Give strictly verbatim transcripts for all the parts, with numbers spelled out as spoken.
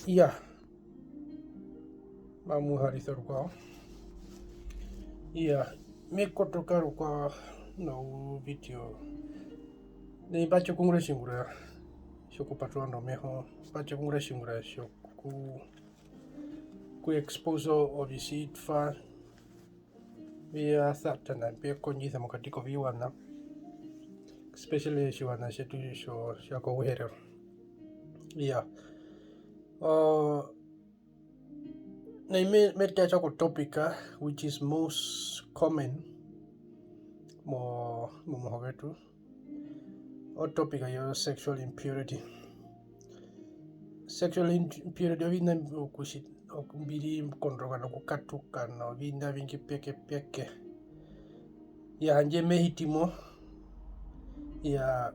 Iya, mamu harisa rukwao. Iya, me kotoka rukwao nou video. Nai mba tja okuungura otjiungura tjokupaturura ndomeho, mba tja okuungura otjiungura tjoku, ku expose ovitjitwa vya Satana mbe kondjisa mokati koviwaṋa, especially otjiwaṋa tjetu tjo, tja kOuherero. Iya. O, nai me, me tja ko topic, ah, which is most common mo, momuhoko wetu. O topic yo sexual impurity. Sexual in-, impurity oviṋa mbi-, okutji-, oku-, mbi ri kondoroka nokukatuka noviṋa ovingi pekepeke. Iya, handje me hiti mo, iya,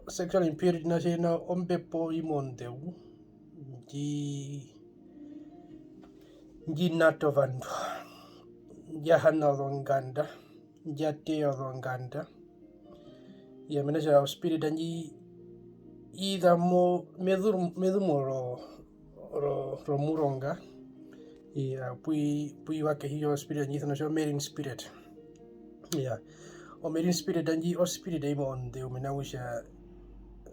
sexual impurity na tjina ombepo imwe onḓeu ndji-, ndji nata ovandu, ndja hana ozonganda, ndja teya ozonganda. Iya, mena rokutja ospirit ndji i za mo-, mezu-, mezumo ro-, ro-, romuronga. Iya, pu i-, pu i wa kehi yo spirit ndji isana kutja o marine spirit. Iya, o marine spirit ndji o spirit imwe onḓeu, mena rokutja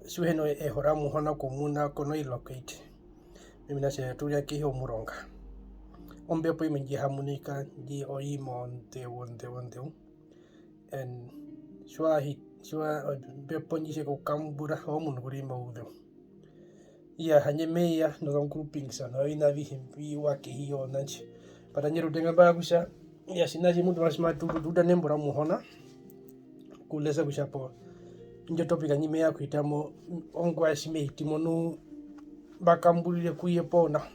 tji u hi na eho ra Muhona komuna ko no i locate. Mena rokutja tu ri kehi yomuronga. Ombepo imwe ndji ha munika, ndji oimwe onḓeu, onḓeu, onḓeu. And tji wa hi-, tji wa, ombepo ndji tji ye ku kambura, omundu ngu ri mouzeu. Iya, handje me ya nozo groupings, noviṋa avihe mbi wa kehi yo nandje. But handje rutenga mba kutja, iya, tjiṋa tji mutu tji matu, tu uta nembo ra Muhona, ku lesa kutja po, indjo topic ndji me ya okuhita mo, ongwaye tji me hiti mo nu, mba kamburire ku ye poo nao.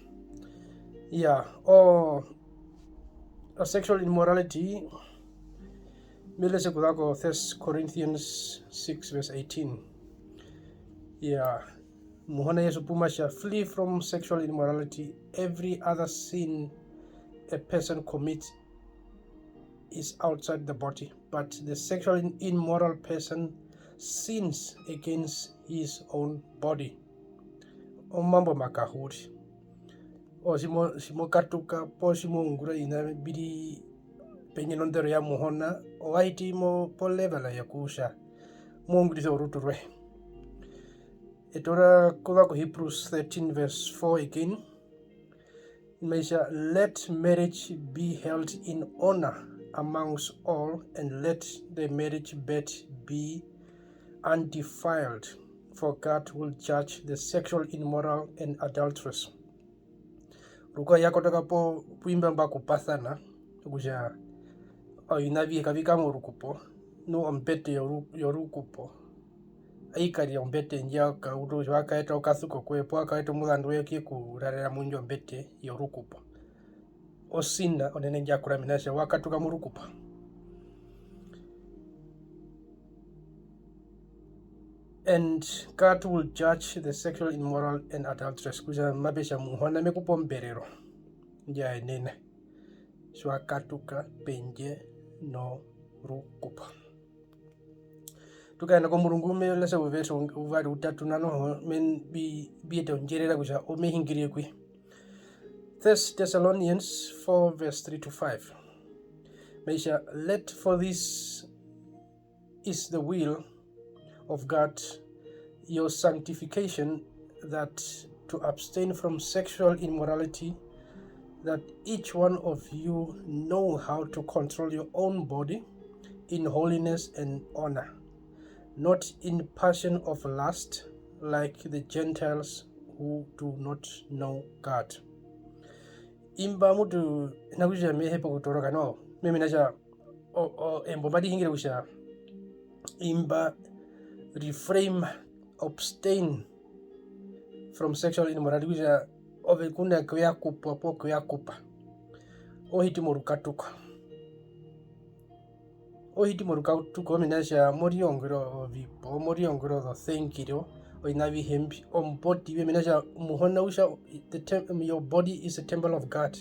Iya, o, o sexual immorality, me lese okuza ko First Corinthians six verse eighteen. Iya, Muhona Jesu pu ma tja, "Flee from sexual immorality. Every other sin a person commits is outside the body, but the sexually immoral person sins against his own body." Omambo makahuri. O, tji mo-, tji mo katuka, poo tji mo ungura oviṋa mbi ri pendje nondero ya Muhona, o wa hiti mo po level yokutja mo ungurisa orutu rwoye. Etora kuza ku Hebrews thirteen verse four again. Mai tja, "Let marriage be held in honor amongst all, and let the marriage bed be undefiled, for God will judge the sexual immoral and adulterous." Rukwao ya kotoka po, pu imba mba kupasana, okutja oviṋa avihe kavi kara morukupo, nu ombete yoru-, yorukupo ai karira ombete ndji ya kauta kutja wa kaeta okasuko koye poo wa kaeta omuzandu woye ku ye kurarera mu indjo mbete yorukupo. Osina onene ndja kura mena rokutja wa katuka morukupo. And God will judge the sexual immoral and adulterous, kutja mape tja Muhona me ku pe omberero ndja yenena tji wa katuka pendje norukupo. Tu kaenda komurungu, me lese ouverse uvari utatu nao noho, men-, mbi-, mbi yeta ondjerera kutja o me hungirire ku ye. First Thessalonians four verse three to five. Mai tja, "Let, for this is the will of God, your sanctification, that to abstain from sexual immorality, that each one of you know how to control your own body in holiness and honor, not in passion of lust, like the Gentiles who do not know God." Imba mutu, hi na kutja me hepa okutoroka, no, mena rokutja o-, o-, embo mba ri hungire kutja imba refrain, abstain from sexual immorality, kutja ove ku na kuya kupwa poo kuya kupa, o hiti morukatuko. O hiti morukatuko mena rokutja mo riungura ovipo, mo riungura ozosengiro, oviṋa avihe mbi, ombodi yoye, mena rokutja Muhona u tja, the tem-, your body is a temple of God.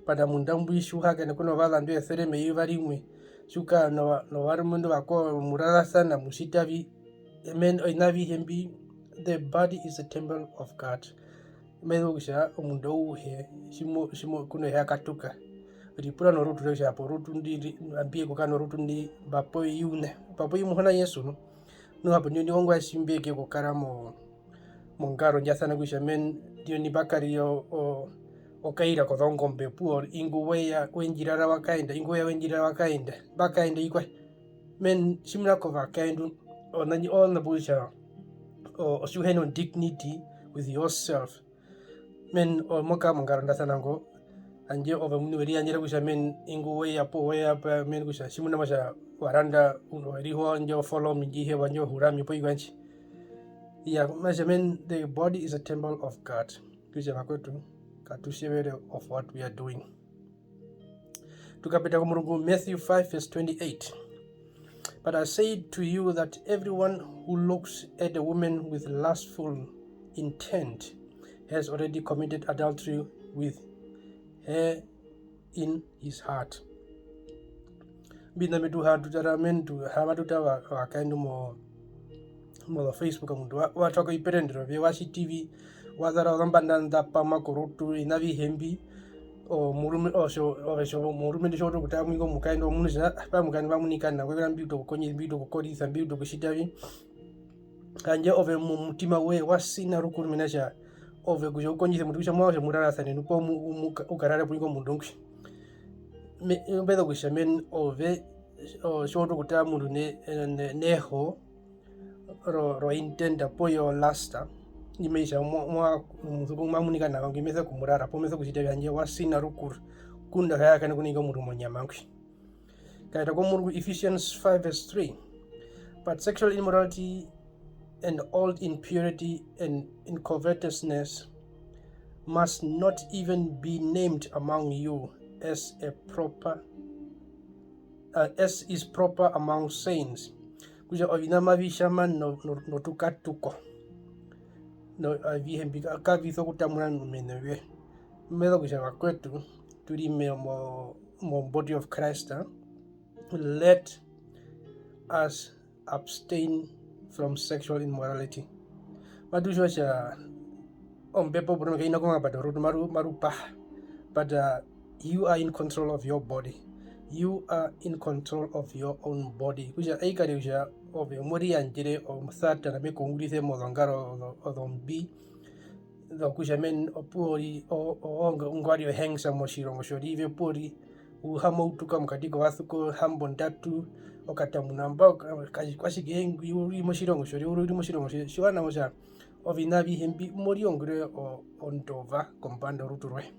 Panda munda mbwi tji u hakaene ku novazandu esere meyuva rimwe, tji u kara nova-, novarumendu vakwao mu rarasana, mu tjita vi, amen, oviṋa avihe mbi, the body is a temple of God. Mai zu kutja omundu auhe tji mo-, tji mo-, ku na ehi a katuka, ripura norutu rwe kutja hapo orutu ndi, ndi, ambi ye okukara norutu ndi, mba po i uṋe, mba po i Muhona Jesu nu. Nu hapo ndino ndi ongwaye tji mbe ya okukara mo-, mongaro ndja sana kutja men-, ndino ndi mba karire o-, o-, okaira kozongombe opuwo ingwi we ya we ndji rara wa kaenda, ingwi we ya we ndji rara wa kaenda, mba kaenda ikwaye. Men, tjimuna kovakaendu, ona ndji, ona kutja o-, otji u hi na dignity with yourself. Men, o-, mo kara mongaro ndja sana ngo, handje ove omuini we riyandjera kutja men, ingwi we ya po, we ya pa, men kutja tjimuna kutja wa randa, we rihonga indjo follow me ndji heva indjo hurami poo ikwandji. Iya, kutja men, the body is a temple of God. Kutja vakwetu, katu tjevere of what we are doing. Tukapita komurungu Matthew five verse twenty-eight. But I say to you that everyone who looks at a woman with lustful intent has already committed adultery with her in his heart. Mbi na mbi tu ha tu tara men tu ha matu tara va-, vakaendu mo, mo Facebook omundu wa, wa twa ko iperendero vye, wa tjiti vi, wa zara ozombanda nḓa pama korutu, oviṋa avihe mbi, omurume-, otjo, ove tjo, omurumendu tji wa utu okutara mu ingo omukaendu, omundu tjina, ah, pa mukaendu mba munika nawa, kwekera mbi utu okukondjisa, mbi utu okutjita vi. Handje ove momutima woye wa sina rukuru mena rokutja ove kutja u kondjise omundu kutja mo vanga kutja mu rarasane nu poo mu-, mu-, u karare pu ingo omundu ngwi. Me-, mbe za kutja men-, ove, o-, tji wa utu okutara omundu ne-, ne-, neho, ro, ro intenda poo yo lust, ndji mai tja mwa, mwa, omusuko ngu ma munika nawa ngwi me so kumurara poo me so kutjita vi handje wa sina rukuru, ngunda au hi ya kara nokuninga omundu monyama ngwi. Kaeta komurungu Ephesians five verse three, but sexual immorality and all impurity and in covetousness must not even be named among you as a proper, uh, as is proper among saints. Kutja oviṋa mavi tjama no-, no-, notukatuko. No, avihe mbi ka-, kavi so kutamuna mene vye. Me vanga kutja vakwetu, tu ri me-, mo-, mo body of Christ, eh? Let us abstain from sexual immorality. Matu tjiwa kutja ombepo porumwe kai na komapata orutu maru-, maru paha. But, uh, you are in control of your body. You are in control of your own body. Kutja ai kare kutja ove mo riyandjere omusatana me ku ungurise mozongaro ozo-, ozombi, zokutja men-, opuwo ri-, o-, o-, o-, ongwari ohengsa motjirongo tjorive, opuwo ri-, u ha mo utuka mokati kovasuko hambondatu, okatamuna mba, oka-, ka-, kwatjike ngwi u ri motjirongo tjorive, u ri motjirongo tjorive, tjiwa nawa kutja oviṋa avihe mbi mo riungurire o-, ondova kombanda yorutu rwoye.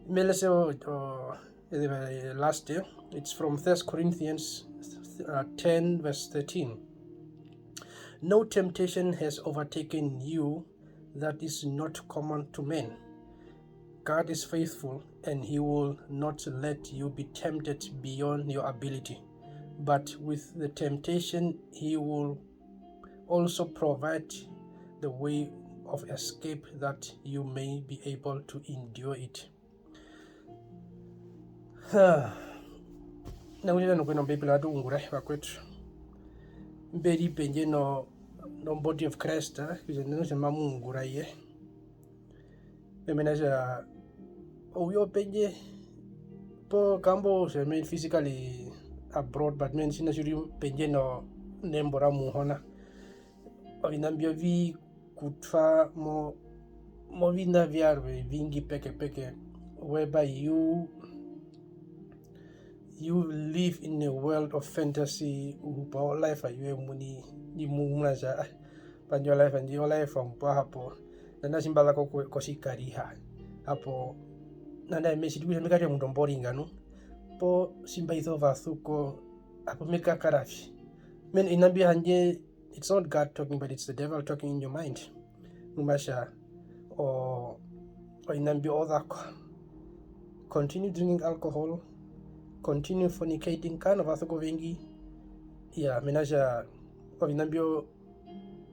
Me lese o-, o-, the last, eh, it's from First Corinthians, uh, ten verse thirteen. No temptation has overtaken you that is not common to men. God is faithful and he will not let you be tempted beyond your ability. But with the temptation, he will also provide the way of escape that you may be able to endure it. Nokutja nokuhina Ombeibela atu ungura, vakwetu. Mbe ri pendje no, no body of Christ, kutja nena kutja mamu ungura ye. Mena kutja ouye pendje, poo kambo kutja me physically abroad, but me hee tjina tji u ri pendje no, nembo ra Muhona. Oviṋa mbyo vi ku twa mo, moviṋa vyarwe vingi pekepeke, whereby you, you live in a world of fantasy, u hupa o life yoye omuini, ndji mo muna kutja, ah, pandje o life ndji o life ombwa hapo, nanda tji mba za ko-, ko-, kotjikariha, hapo, nanda me tjiti kutja me karire omundu omboringa nu, poo tji mba isa ovasuko, hapo me kakara vi. Mena oviṋa mbyo handje, it's not God talking, but it's the devil talking in your mind. Nu ma tja, o-, oviṋa mbyo oza ko. Continue drinking alcohol, continue fornicating, kara novasuko ovengi. Iya, mena kutja oviṋa mbyo,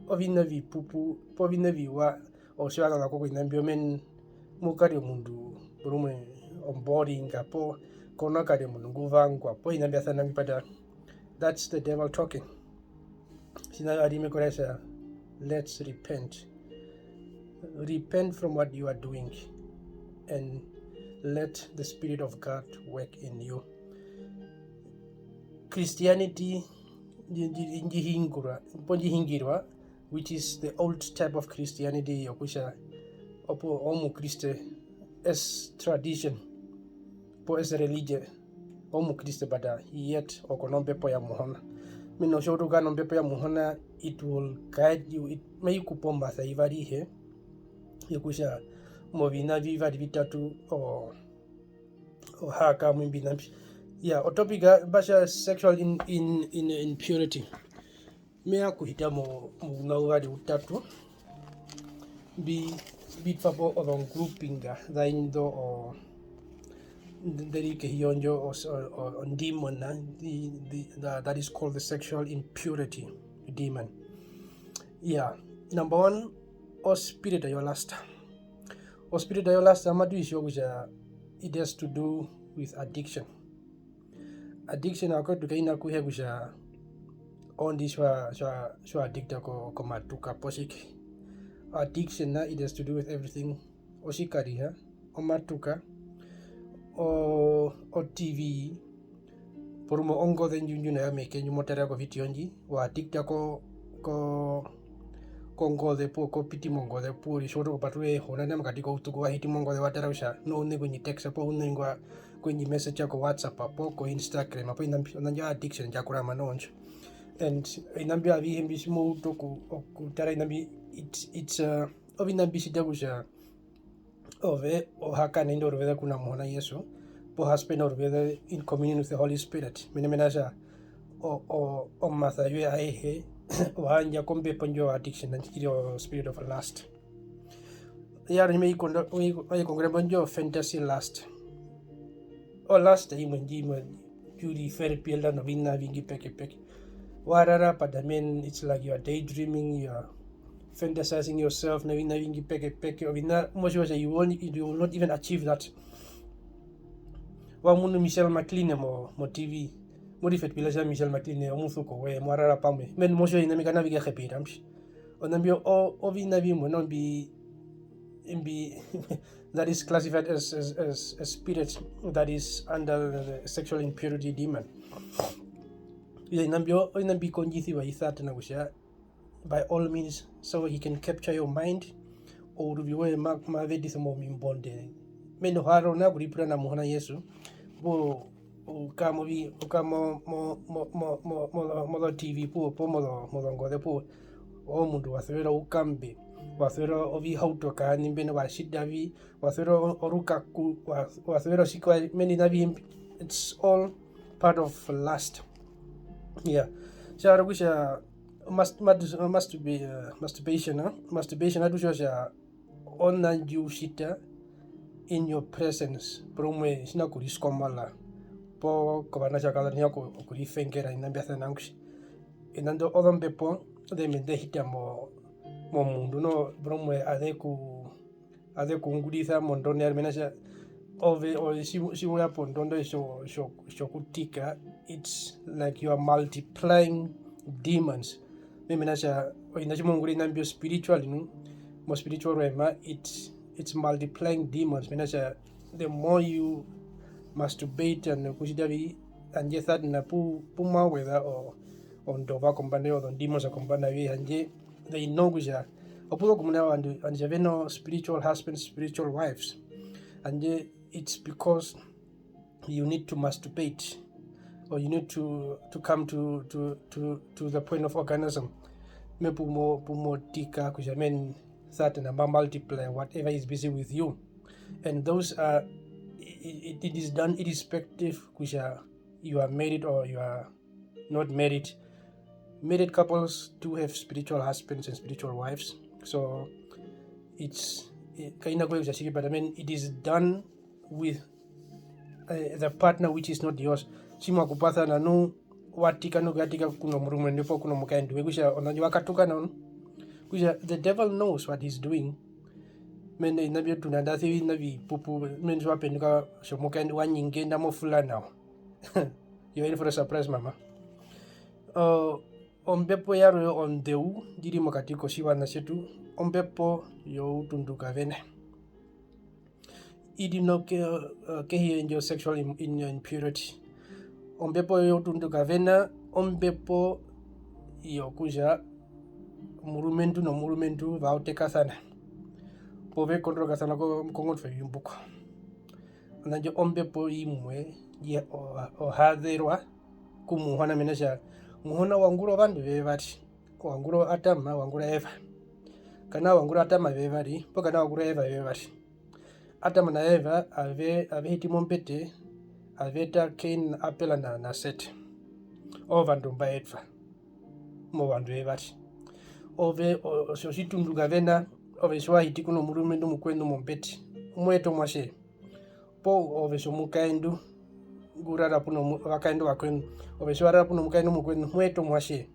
oviṋa ovipupu, poo oviṋa oviwa, otji wa za ko koviṋa mbyo, men-, mo kara omundu porumwe omboringa, poo ko na kara omundu ngu vangwa, poo oviṋa mbya sana ngwi, but, uh, that's the devil talking. Tjina ari me ku raisa, let's repent. Repent from what you are doing and let the Spirit of God work in you. Christianity ndji-, ndji-, ndji hingirwa, poo ndji hingirwa, which is the old type of Christianity yokutja opuwo omukriste as tradition, poo as religion, omukriste, but uh, yet oko nombepo ya Muhona. Mena kutja u tu okukara nombepo ya Muhona, it will guide you, it, mai ku pe omasa ivari ihe, yokutja moviṋa vivari vitatu o-, o ha kara mu imbi oviṋa mbi. Yeah, o topic mba tja sexual in, in, in, impurity. Me ya okuhita mo-, mouṋa uvari utatu mbi-, mbi twa po ozogrouping za indo o-, nde ri kehi yondjo o-, o-, o-, ondemon, eh, the, the, the, that is called the sexual impurity demon. Yeah, number one, o spirit yo lust. O spirit yo lust matu i tjiwa kutja it has to do with addiction. Addiction vakwetu kai na kuhee kutja ondi tji wa-, tji wa-, tji wa addicta ko-, komatuka poo tjike. Addiction na, it has to do with everything. Otjikariha, omatuka, o-, o T V, porumwe ongoze ndji ndji u na yo meke ndji mo tarere ko video ndji, wa addicta ko-, ko-, kongoze poo ko piti mongoze poo ri tji wa utu okupaturura eho, nai mokati koutuku wa hiti mongoze wa tara kutja nu ouṋe ngwe ndji text poo ouṋe ngwa-, ngwe ndji message ko WhatsApp poo ko Instagram poo oviṋa mbi, ona ndjo addiction ndja kurama noho ndjo. And oviṋa mbyo avihe mbi tji mo utu oku-, okutara oviṋa mbi, it's, it's, uh, oviṋa mbi tjita kutja ove o ha kara na indo oruveze ku na Muhona Jesu, poo o ha spend oruveze in communion with the Holy Spirit. Mena, mena kutja o-, o-, omasa woye ayehe wa yandja kombepo ndjo addiction, ndji ri o spirit of lust. Yarwe ndji mai kondo-, mai, mai kongorere mbo ndjo fantasy lust. O lust imwe ndji imwe ndji u ri verbeelda noviṋa ovingi pekepeke. Wa rara, but I mean, it's like you are daydreaming, you are fantasizing yourself noviṋa ovingi pekepeke, oviṋa mo tjiwa kutja you won't, you will not even achieve that. Wa munu Michelle McLean mo, mo T V, mo ri verbeelda kutja Michelle McLean omusuko woye, mwa rara pamwe. Mena mo tjiwa oviṋa mbi kana vi ke hepera mbi. Ona mbyo o-, oviṋa vimwe noho mbi, mbi that is classified as, as, as a spirit that is under the sexual impurity demon. Oviṋa mbyo, oviṋa mbi kondjisiwa i Satana kutja by all means, so he can capture your mind, ouruvi woye ma-, ma vetise momimbonde. Mena o ha rora nao okuripura na Muhona Jesu, poo u kara movi-, u kara mo-, mo-, mo-, mo-, mo-, mo-, mozo T V poo, poo mozo-, mozongoze poo, omundu wa suvera oukambe, wa suvera ovihauto kaaṋi mbeno, wa tjita vi, wa suvera o-, orukaku, wa-, wa suvera otjikwaye, mena oviṋa avihe mbi, it's all part of lust. Yeah. Tjarwe kutja must-, must-, masturba-, uh, masturbation, eh? Masturbation atu tjiwa kutja ona ndji u tjita in your presence, porumwe tji na kuriskomala poo kovanatje vakazona, tji na ku-, okurifengera, oviṋa mbya sana ngwi. Oviṋa ndo ozombepo zemwe nḓe hita mo-, momundu noho, porumwe aze ku-, aze ku ungurisa mondondo yarwe, mena kutja ove, ove tji-, tji we ya pondondo tjo-, tjo-, tjokutika, it's like you are multiplying demons. Me-, mena kutja oviṋa tji mo ungura oviṋa mbyo spiritually nu, mo spiritual realm, it's, it's multiplying demons. Mena kutja the more you masturbate and okutjita vi, handje Satana pu-, pu ma weza o-, ondova kombanda yozo demons kombanda yoye, handje they know kutja opu zo okumuna ovandu, ovandu tjave no spiritual husbands, spiritual wives, handje it's because you need to masturbate, or you need to, to come to, to, to, to the point of orgasm. Me pu mo-, pu mo tika kutja men Satan amba multiply whatever is busy with you. And those are, it, it, it is done irrespective kutja you are married or you are not married. Married couples do have spiritual husbands and spiritual wives. So it's, eh, kaina kwe kutja tjike, but I mean, it is done with, eh, the partner which is not yours. Tji mwa kupasana nu, wa tika nokuyatika kuno murumendu poo kuno mukaendu we, kutja ona ndjo wa katuka nao nu. Kutja the devil knows what he's doing. Mene oviṋa mbyo tu na ndasi oviṋa vipupu, mene tji wa penduka tjomukaendu wa nyinge nda mo fula nao. You're in for a surprise, mama. Uh, Ombepo yarwe onḓeu ndji ri mokati kotjiwaṋa tjetu, ombepo youtundukavena. I ri no ke-, eh, kehi yondjo sexual im-, in-, impurity. Ombepo youtundukavena, ombepo yokutja omurumendu nomurumendu va otekasana, poo ve kondorokasana ko-, kongotwe yumbuko. Ona ndjo ombepo imwe ye-, o-, ohazerwa ku Muhona, mena rokutja Muhona wa ungura ovandu vevari, wa ungura Adama, wa ungura Eva. Kana wa ungura Adama vevari, poo kana wa ungura Eva vevari. Adama na Eva ave-, ave hiti mombete, ave eta Kain, Abel na, na Set. Ovandu mba etwa movandu vevari. Ove, o-, otjo tjitundukavena, ove tji wa hiti ku nomurumendu omukweṋu mombete, mo eta omuatje. Poo ove tjomukaendu ngu rara pu no mu-, ovakaendu ovakweṋu, ove tji wa rara pu nomukaendu omukweṋu, mo eta omuatje.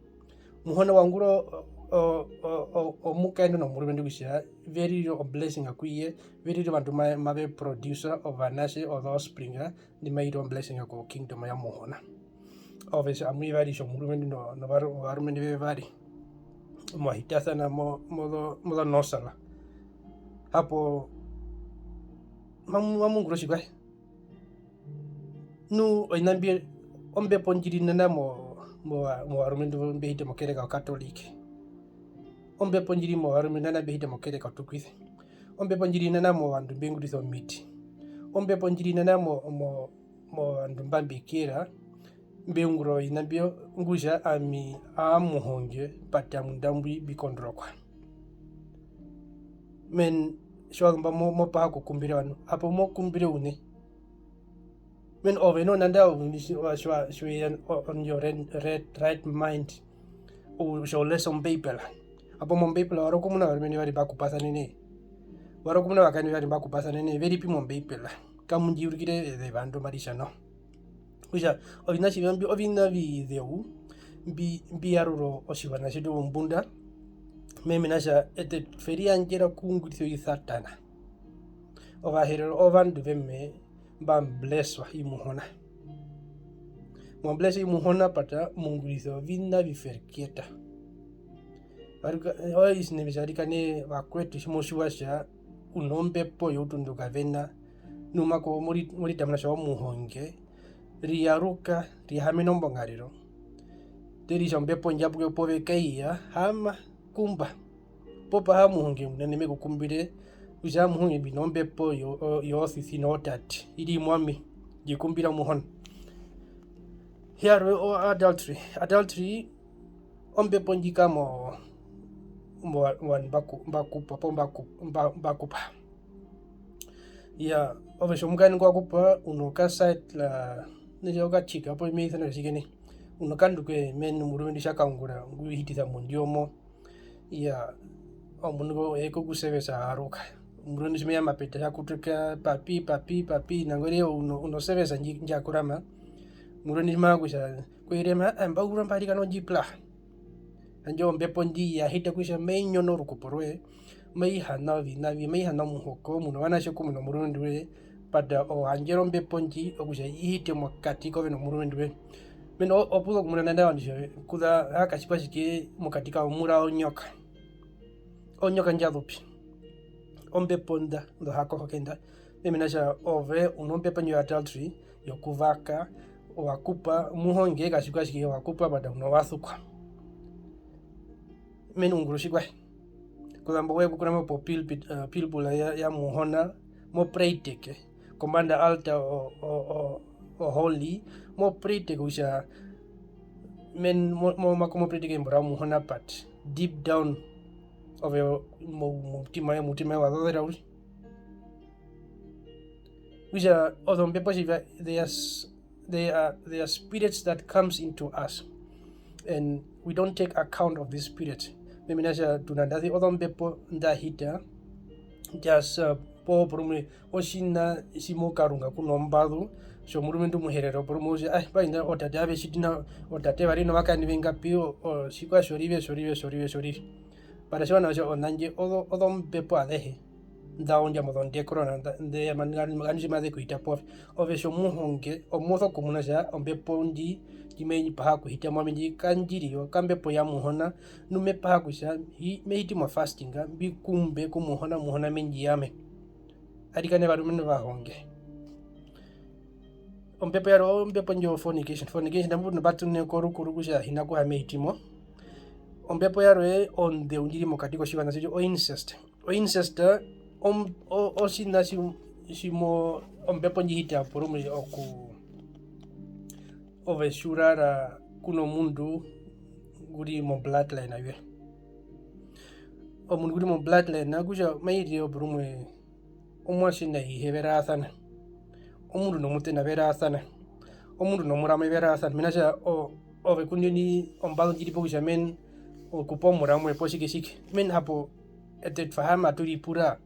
Muhona wa ungura o-, o-, o-, o-, omukaendu nomurumendu kutja ve rire o blessing ku ye, ve rire ovandu ma-, mave produce ovanatje, o the offspring, ndi mai rire o blessing ko kingdom ya Muhona. Ove tja, ami vari tjomurumendu no-, novaru-, novarumendu vevari, mwa hitasana mo-, mozo-, mozonosala. Hapo mamu-, mamu ungura otjikwaye. Nu oviṋa mbi, ombepo ndji ri nana mo-, mo-, movarumendu mbe hita mokereka okatolike. Ombepo ndji ri movarumendu nana mbe hita mokereka otukwise. Ombepo ndji ri nana movandu mbe ungurisa omiti. Ombepo ndji ri nana mo-, mo-, movandu mba mbi kera, mbe ungura oviṋa mbyo, ngutja ami aa muhonge, but amunda mbwi mbi kondorokwa. Men, tji wa zu mba mo-, mo paha okukumbira ovandu, hapo mo kumbire uṋe? Men, ove noho nanda ove tji wa-, tji wa-, tji we ya o-, on your red, red, right mind, u-, tji u lesa Ombeibela. Hapo mOmbeibela wa ri okumuna ovarumendu vevari mba kupasanene? Wa ri okumuna ovakaendu vevari mba kupasanene? Ve ri pi mOmbeibela? Kamu ndji urikire ezeva ndo mari tja nao. Kutja oviṋa tjiva mbi, oviṋa vizeu mbi, mbi yarura otjiwaṋa tjetu ombunda, mena rokutja eṱe twe riyandjera okuungurisiwa i Satana. Ovaherero ovandu vemwe mba blesswa i Muhona. Mwa blesswa i Muhona, but mu ungurisa oviṋa vi verkehta. Varika-, o, isinevisa arikana vakwetu, tji mo tjiwa kutja u nombepo youtundukavena, nu mako mo ri-, mo ritamuna kutja omuhonge, riyaruka, rihahamena ombongarero. Teri kutja ombepo ndjapuke pove kai ya, haama, kumba. Poo paha omuhonge omunene me ku kumbire kutja, "Muhonge, mbi nombepo yo-, o-, yoosisi nootate, i ri mu ami, ndji kumbira Muhona." Yarwe o adultery. Adultery ombepo ndji kara mo, mo, movandu mba ku-, mba kupa, poo mba ku-, mba, mba kupa. Iyaa, ove tjomukaendu ngwa kupa, u noka side la, nokatjika, poo me isana kutja tjike nai? U nokandu koye, mena omurumendu tja kaungura, ngu hitisa mondjuwo mo. Iyaa, omundu ngo e ku service a yaruka. Omurumendu tji me ya mapeta, tja kutuka, "Papi, papi, papi," nangwari u no, u no service ndji-, ndja kurama. Omurumendu tji ma vanga kutja, "Kuirema, aa, mba urwa mba rikana ondjipla." Handje ombepo ndji ya hita kutja mai nyono orukupo rwoye, mai hana oviṋa vyoye, mai hana omuhoko, mu novanatje kumwe nomurumendu woye, but o yandjera ombepo ndji okutja i hite mokati kove nomurumendu woye. Mena o-, opu zo okumuna nanda ovandu tje-, kuza a katjikwa tjike mokati kawo mu ra onyoka. Onyoka ndja zu pi? Ombepo nda, ndohakohoke nda. Mena kutja ove u nombepo ndjo yo adultery, yokuvaka, wa kupa, muhonge katjikwa tjike wa kupa, but u novasukwa. Mena ungura otjikwaye. Kuzambo we kukurama po pulpit, eh, pulpit ya, ya Muhona, mo praiteke kombanda altar o, o, o, o holy, mo praiteke kutja, men, mo, mo, mo, mo praiteke embo ra Muhona, but deep down, ove mo, mo, mutima, mutima wa zozera uriri. Kutja ozombepo tjiva, they are s-, they are, they are spirits that comes into us and we don't take account of this spirit. Mena kutja tu nandazi ozombepo nda hita, just, uh, po, porumwe otjiṋa tji mo karunga ku nombazu, tjomurumendu Omuherero, porumwe u tja, "Ai, mbwae nda otate ave tjiti nao, otate va ri novakaendu vengapi, o, o, tjikwao tjorive, tjorive, tjiwa nawa kutja onandje ozo, ozombepo azehe." nḓa undja mozondekurona, nḓa, nḓe ya mani, ngandu tji maze ku hita pove. Ove tjomuhonge, omo sokumuna kutja ombepo ndji, ndji mai paha okuhita mu ami ndji, kandji ri yo, kambepo ya Muhona, nu me paha kutja, hi-, me hiti mo fasting, mbi kumbe ku Muhona, Muhona me ndji yame. Arikana varumendu vahonge. Ombepo yarwe ombepo ndjo fornication. Fornication, mbu mba ṱune ko rukuru kutja hi na kuha me hiti mo. Ombepo yarwe onḓeu ndji ri mokati kotjiwaṋa tjetu, o incest. O incest, om-, o-, otjiṋa tji-, tji mo-, ombepo ndji hita porumwe oku-, ove tji u rara ku nomundu ngu ri mo bloodline yoye. Omundu ngu ri mo bloodline, okutja mai rire porumwe omuatje na ihe ve raasana, omundu nomuṱena ve raasana, omundu nomuramwe ve raasana, mena rokutja o-, ove ku ndino ombazu ndji ri po kutja men okupa omuramwe poo tjike tjike, men hapo eṱe twa haama atu ripura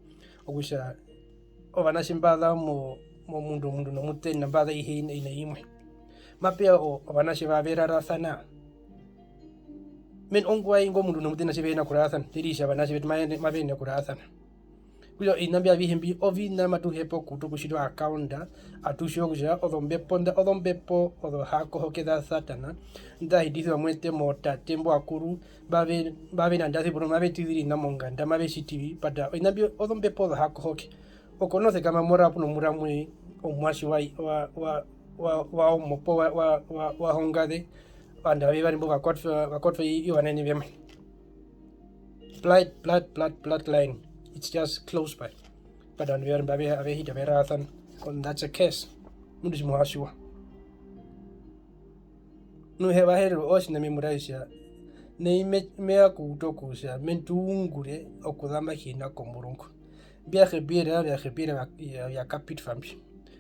okutja ovanatje mba za mo-, momundu, omundu nomuṱena mba za ihe ina, ina imwe, mape ya o-, ovanatje va ve raasana, men ongwaye ingo omundu nomuṱena tji ve hi na kuraasana, tji ri kutja ovanatje vetu mave-, mave hi na kuraasana. Okutja oviṋa mbi avihe mbi oviṋa matu hepa okuuta okutjita o account, atu tjiwa kutja ozombepo nḓa, ozombepo ozohakohoke za Satana, nḓa hitisiwa mu eṱe motate mbo vakuru, mba ve-, mba ve nandasi porumwe, mave tizire oviṋa monganda, mave tjiti vi, but oviṋa mbi ozombepo ozohakohoke. Oko nosekama mo rara pu nomuramwe omuatje wa, wa, wa, wa, wa omo poo wa, wa, wa, wa hongaze, ovandu avevari mbo va kwatwa, va kwatwa i, i ovanene vemwe. Blood, blood, blood, bloodline, it's just close by. But ovandu vevari mba ave, ave hita ve raasana. And that's a curse. Mundu tji mo ha tjiwa. Nu he Vaherero, otjiṋa me mu raere kutja, nai me, me ya kuuta okutja, me tu ungure okuzamba hi na komurungu. Mbya hepira, mbya hepira vya, vya, vya kapitwa mbi.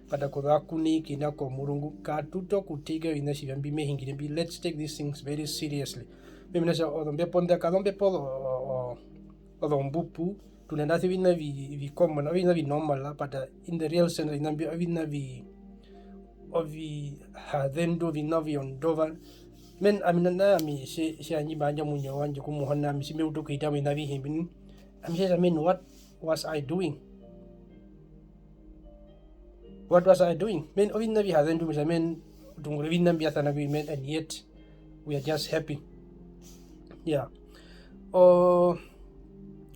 But okuza ku nai hi na komurungu, katu uta okuteka oviṋa tjiva mbi me hungire mbi. Let's take these things very seriously. Me muna kutja ozombepo nḓa, kazombepo ozo-, o-, o-, ozombupu, tu nandasi oviṋa vi, vi common, oviṋa vi normal, but, uh, in the real sense, oviṋa mbi, oviṋa vi, ovihazendu, oviṋa vyondova. Men, ami na, na, ami, tje, tje handje mba yandja omuinyo wandje ku Muhona, ami tji me utu okuhita moviṋa avihe mbi, ami tje tja, men, what was I doing? What was I doing? Men, oviṋa ovihazendu, kutja, men, tu ungura oviṋa mbya sana kwi, men, and yet we are just happy. Yeah. O,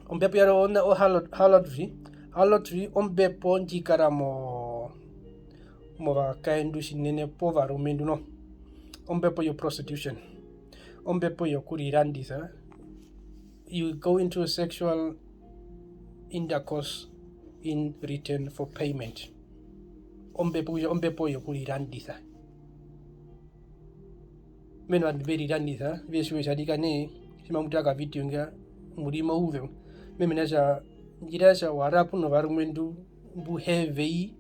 ombepo yarwe ona o harlot-, harlotry. Harlotry ombepo ndji kara mo, movakaendu tjinene poo varumendu noho. Ombepo yo prostitution. Ombepo yokurirandisa. You go into a sexual intercourse in return for payment. Ombepo, kutja ombepo yokurirandisa. Mena ovandu ve rirandisa, ve tjiwa kutja nai, tji mamu tara okavideo nga, mu ri mouzeu. Me hee mena rokutja, ndji raera kutja wa rara pu novarumendu mbu he ve i,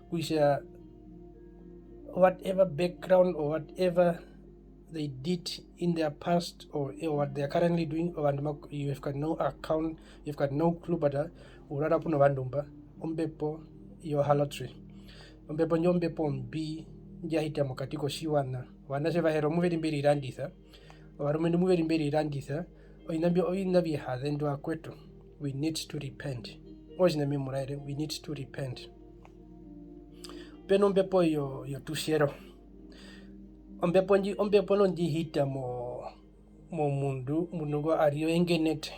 kutja whatever background or whatever they did in their past or, or what they are currently doing, ovandu mba, you have got no account, you have got no clue, but, uh, u rara pu novandu mba, ombepo yo harlotry. Ombepo ndjo ombepo mbi ndja hita mokati kotjiwaṋa. Ovanatje Vaherero mu ve ri mbe rirandisa, ovarumendu mu ve ri mbe rirandisa, oviṋa mbyo oviṋa vihazendu vakwetu. We need to repent. Otjiṋa me mu raere, we need to repent. Pe nombepo yo, yotutjero. Ombepo ndji, ombepo noho ndji hita mo, momundu, omundu ngo a ri oengenete.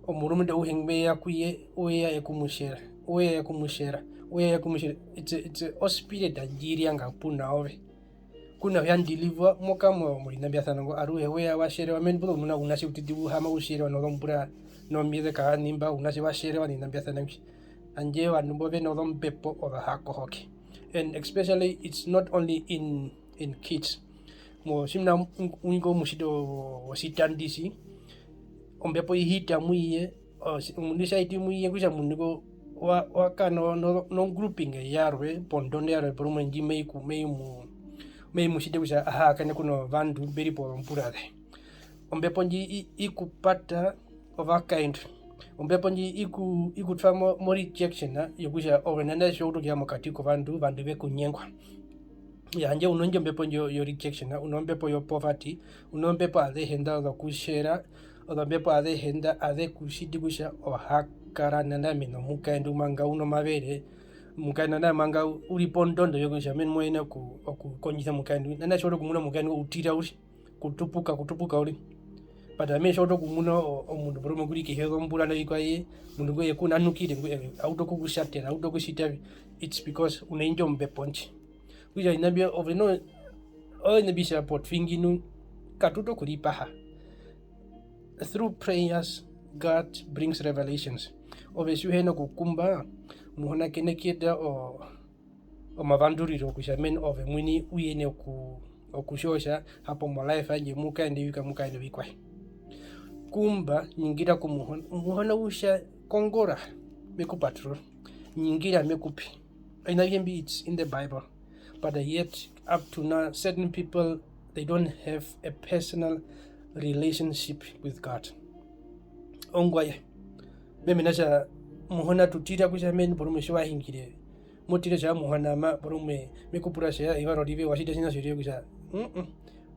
Omurumendu auhe ngwe ya ku ye, we ya e ku mu tjera, we ya e ku mu tjera, we ya e ku mu tjera. It's a, it's a, o spirit ndji ryanga puna ove. Ku na kuyandilivwa mokamwe moviṋa mbya sana ngo, aruhe we ya wa tjerewa, meni posi ya u muna ounatje outiti u haama u tjerewa nozombura nomieze kaani mba, ounatje wa tjerewa noviṋa mbya sana ngwi. Handje ovandu mbo ve nozombepo ozohakohoke. And especially it's not only in, in kids. Mo, tjimuna u-, u-, u-, ingo omutjito wo-, wotjitandi tji, ombepo i hita mu ye, o-, tji-, omundu tja hiti mu ye, okutja omundu ngo wa, wa kara no, no, no grouping yarwe, pondondo yarwe, porumwe ndji mai ku-, mai mu-, mai mu tjiti kutja a haakane ku novandu mbe ri pozombura ze. Ombepo ndji i, i ku pata ovakaendu. Ombepo ndji i ku, i ku twa mo, mo rejection, yokutja ove nanda tji wa utu okuya mokati kovandu, ovandu ve ku nyengwa. Handje u na indjo ombepo ndjo yo rejection, u na ombepo yo poverty, u na ombepo azehe nḓa zokutjera, ozombepo azehe nḓa aze ku tjiti kutja o ha kara nandarire nomukaendu manga u nomavere, omukaendu nandarire manga u ri pondondo yokutja mena mo yenene oku-, okukondjisa omukaendu, nandarire tji wa utu okumuna omukaendu u tira uriri, kutupuka, kutupuka uriri. But ami tji wa utu okumuna o-, omundu porumwe ngu ri kehi yozombura novikwaye, omundu ngwi e ku nanukire, ngwi e utu okukutjatera, a utu okutjita vi, it's because u na indjo ombepo ndji. Okutja oviṋa mbyo, ove noho, oviṋa mbi tja potuingi nu, katu utu okuripaha. Through prayers, God brings revelations. Ove tji u hi na kukumba, Muhona ke na kuyeta o-, omavanduriro kutja mena ove omuini u yenene oku-, okutjiwa kutja hapo mo life yandje mu kaenda ovikwaye, mu kaenda ovikwaye. Kumba, ningira ku Muhona, Muhona u tja kongora, me ku paturura, ningira me ku pe. Oviṋa avihe mbi, it's in the Bible. But yet, up to now, certain people, they don't have a personal relationship with God. Ongwaye. Mena kutja Muhona tu tira kutja mena porumwe tji wa hingire, mo tira kutja Muhona ma-, porumwe me ku pura kutja eyuva rorive wa tjita otjiṋa tjorive kutja, mm-mm.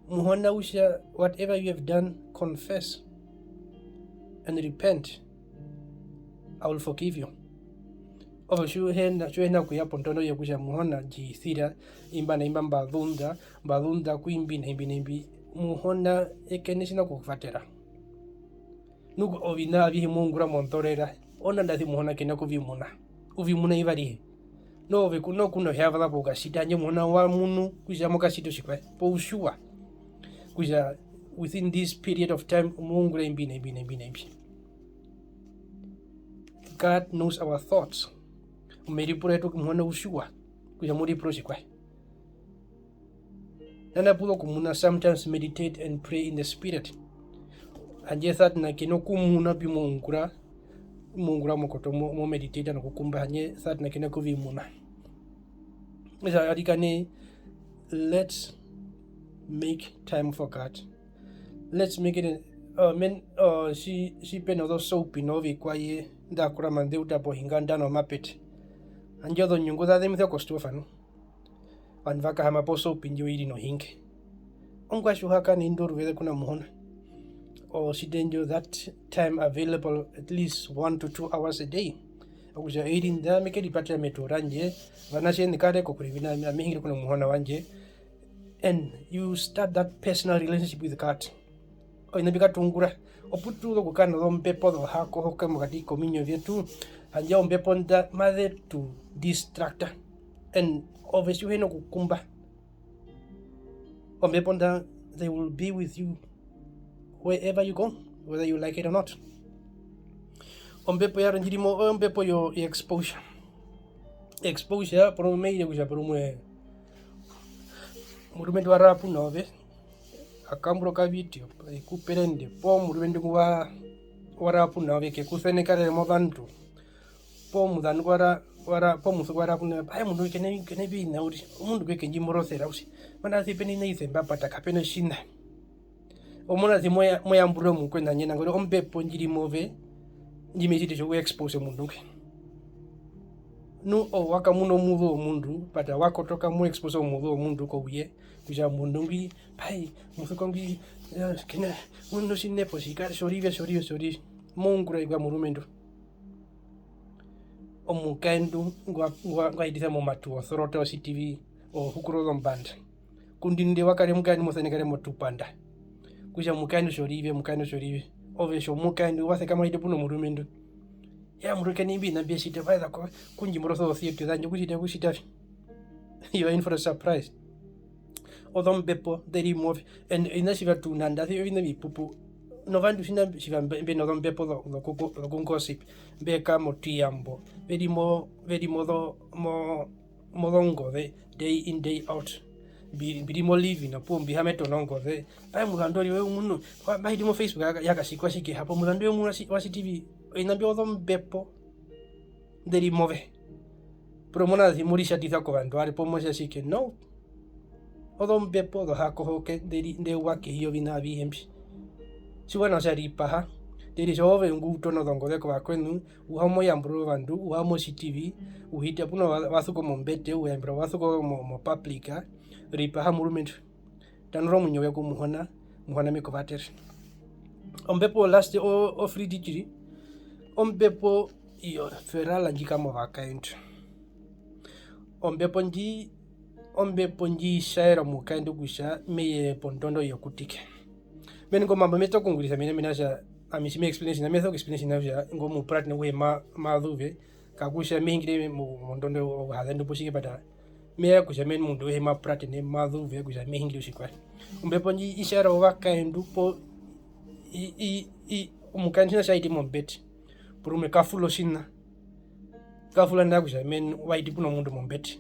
Muhona u tja, whatever you have done, confess and repent. I will forgive you. Ove tji u hi na, tji u hi na kuya pondondo yokutja Muhona ndji isira, imba na imba mba zunḓa, mba zunḓa ku imbi na imbi na imbi, Muhona ke na tjiṋa okukuvatera. Nu oviṋa avihe mo ungura mondorera, onandarire Muhona ke na kuvimuna, u vimuna eyuva arihe. Nu ove ku no, ku no heva za po u katjita, handje Muhona wa munu kutja mo katjita otjikwaye, poo u tjiwa kutja within this period of time mo ungura imbi na imbi na imbi na imbi. God knows our thoughts. Omeripura yetu Muhona u tjiwa kutja mo ripura otjikwaye. Nana puzo kumuna, sometimes meditate and pray in the spirit. Handje Satana ke na kumuna mbi mo ungura, mo ungura mokoto mo, mo meditate nokukumba, handje Satana ke na kuvimuna. Isa arikana, let's make time for God. Let's make it a, uh, men, uh, tji, tji pe nozosoap novikwaye nḓa kurama nḓe uta pohinga ndano mapete. Handje ozonyungu za zemisa kostofa nu. Ovandu va kahaama posoap ndji oiri nohinge. Ongwaye tji u ha kara na indo ruveze ku na Muhona. O tjite ndjo that time available at least one to two hours a day. Okutja oiri nḓa me keripatera metuwo randje, ovanatje ve kare kokure vi na ami, ame hingire ku na Muhona wandje. And you start that personal relationship with God. Oviṋa mbi katu ungura, opu tu za okukara nozombepo zohakohoka mokati kominyo vyetu, handje ozombepo nḓa maze tu distracta. And ove tji u hi na kukumba, ozombepo nḓa, they will be with you wherever you go, whether you like it or not. Ombepo yarwe ndji ri mo, oyo ombepo yo, yo exposure. Exposure, porumwe mai tire kutja porumwe omurumendu wa rara pu na ove, a kambura okavideo, e ku perende, poo omurumendu ngu wa, wa rara pu na ove, ke ku senekarere movandu, poo omurumendu wa ra-, wa ra-, poo omusuko wa rara pu na ove, ae omundu ke na, ke na oviṋa uriri, omundu ngwi ke ndji morosera uriri, mena rokutja pe na oviṋa avihe mba pata, kape na otjiṋa. O muna kutja mo ya-, mo yamburire omukweṋu, handje nangwari ombepo ndji ri move, ndji mai tjiti kutja u expose omundu ngwi. Nu ove wa kamuna omuzu womundu, but wa kotoka mo expose omuzu womundu kouye, kutja omundu ngwi, pai, omusuko ngwi, eh, ke na, u notjinepo tjikari, tjorive, tjorive, tjorive. Mo ungura ovikwaye momurumendu. Omukaendu ngwa, ngwa, ngwa hitisa momatuwo, osorota, o C T V, ohukura ozombanda. Ku ndino ndi wa kara omukaendu mo senekarere motupanda. Kutja omukaendu tjorive, omukaendu tjorive. Ove tjomukaendu wa sekama wa hiti pu nomurumendu. Yaa, murumendu ke na imbi oviṋa mbi e tjita, va eza ko, ku ndji morosa ozosiyete zandje, okutjita, okutjita vi. You are in for a surprise. Ozombepo nḓe ri move. And oviṋa tjiva tu nanda, oviṋa ovipupu. Novandu tjiva mbe, mbe nozombepo zo, zoku, zoku gossip. Mbe kara motuyambo. Ve ri mo, ve ri mozo, mo, mozongoze, day in, day out. Mbi, mbi ri mo live in, opuwo mbi haama e tona ongoze. Pae muzandu ori we munu, wa, mba hiti mo Facebook ya, ya katjikwa tjike, hapo muzandu we munu wa tji-, wa tjiti vi, oviṋa mbyo ozombepo nḓe ri move. Pero mo na tji mo ritjatisa kovandu varwe, poo mo tja tjike, no. Ozombepo zohakohoke nḓe ri, nḓe wa kehi yoviṋa avihe mbi. Tjiwana otja ripaha, nḓe ri tja ove ngu tona ozongoze kovakweṋu, u ha mo yamburura ovandu, u ha mo tjiti vi, u hita pu novasuko mombete, u yambura ovasuko mo, mo public, ripaha murumendu. Tanaura omuinyo woye ku Muhona, Muhona me ku vatere. Ombepo lust o, o free tjiri. Ombepo iyo ferala ndji kara movakaendu. Ombepo ndji, ombepo ndji tjaera omukaendu kutja me ye pondondo yokutika. Mena ingo omambo me so kuungurisa mena, mena rokutja ami tji me explain otjiṋa, me so ku explain otjiṋa kutja ingo omupuratene auhe ma, ma zuve, kakutja me hungire mo-, mondondo ohazendu poo tjike, but me ya kutja mena omundu auhe ma puratene, ma zuve kutja me hungire otjikwaye. Ombepo ndji i tjaera ovakaendu poo i, i, i, omukaendu tjiṋa tja hiti mombete, porumwe ka fula otjiṋa, ka fula nao kutja mena wa hiti pu nomundu mombete.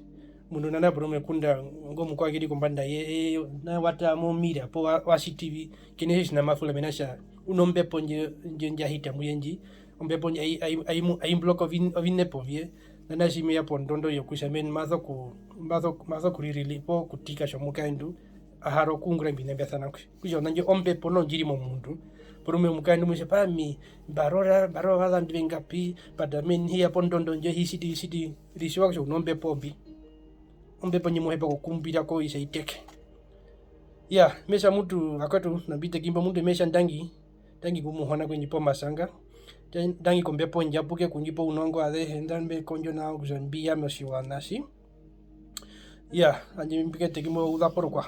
Omundu nao porumwe ngunda ingo omukwao ngu ri kombanda ye, eye nao wa tara momira poo wa, wa tjiti vi, ke na tjiṋa ma fula, mena rokutja u nombepo ndji, ndji, ndja hita mu ye ndji, ombepo ndji ai, ai, ai, ai bloka ovi-, ovinepo vye, nao tji me ya pondondo yokutja mena ma so ku-, ma so-, ma so kuririli poo kutika otjomukaendu a hara okuungura imbi oviṋa mbya sana kutja, kutja ona ndjo ombepo noho ndji ri momundu, porumwe omukaendu umwe tja pa ami mba rora, mba rora ovazandu vengapi, but ami hi ya pondondo ndjo hi tjiti, hi tjiti, ritjiwa kutja u nombepo mbi, ombepo ndji mo hepa okukumbira ko i tja i teke. Iyaa, me tja mutu vakwetu, na mbi teki mbo, omundu me tja ndangi, ndangi ku Muhona kwendje poo Masanga, ndangi kOmbepo Ondjapuke ku ndji pa ounongo azehe nḓa mbe kondjo nao kutja mbi yame otjiwaṋa tji. Iyaa, handje mbi keteke mbo u za porukwa.